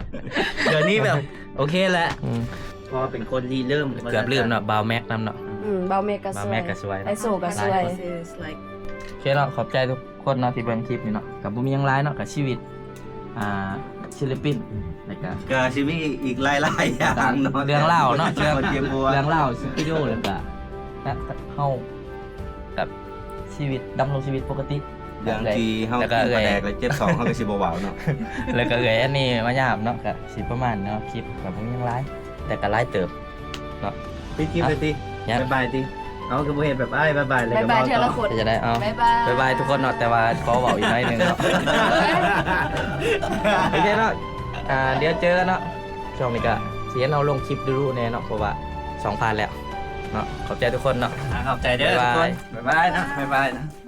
ດຽວນີ້ແບບໂອເຄແຫຼະ ອືມ ເພາະວ່າເປັນຄົນລິເລີ່ມ ເກືອບລືມເນາະ ບ່າວແມັກນຳເນາະ. ອືມ ບ່າວແມັກກະຊ່ວຍ ບ່າວແມັກກະຊ່ວຍ ໄອໂຊກະຊ່ວຍ ໂອເຄເນາະ. ຂອບໃຈທຸກຄົນເນາະທີ່ເບິ່ງຄລິບນີ້ເນາະ ກະບໍ່ມີຫຍັງຫຼາຍເນາະ ກະຊີວິດ ອ່າ ສິລະປິນ ແລ້ວກະ ກະຊິມີອີກຫຼາຍໆຢ່າງເນາະ ເລື່ອງລາວເນາະ ເລື່ອງລາວສະຕູດິໂອ ແລ້ວກະ ເຮົາ ກັບຊີວິດ ດຳລົງຊີວິດປົກກະຕິ ເລື່ອງທີ່ເຮົາກິນປາແດກແລ້ວເຈັບທ້ອງ ເຮົາກະຊິບໍ່ເວົ້າເນາະ ແລ້ວກະເອື້ອຍອັນນີ້ມາຍາມເນາະ ກະຊິປະມານເນາະ. ຄລິບກະບໍ່ມີຫຍັງຫຼາຍ ແຕ່ກະຫຼາຍເຕີບເນາະ. ປິດຄລິບເລີຍຕິ ບາຍບາຍຕິ. ເອົາ ຄືບໍ່ເຮັດບາຍບາຍ ບາຍບາຍເທື່ອລະຄົນ ເປັນຈັ່ງໃດ? ເອົາ ບາຍບາຍ ບາຍບາຍທຸກຄົນເນາະ ແຕ່ວ່າຂໍເວົ້າອີກໜ້ອຍໜຶ່ງເນາະ. ໂອເຄເນາະ ອ່າ ດຽວເຈີກັນເນາະ. ຊ່ວງນີ້ກະຊິເຫັນເຮົາລົງຄລິບດຸໆແດ່ເນາະ ເພາະວ່າສອງພັນແລ້ວເນາະ. ຂອບໃຈທຸກຄົນເນາະ ອ່າ ຂອບໃຈເດີ ບາຍບາຍ ທຸກຄົນ ບາຍບາຍເນາະ ບາຍບາຍເນາະ.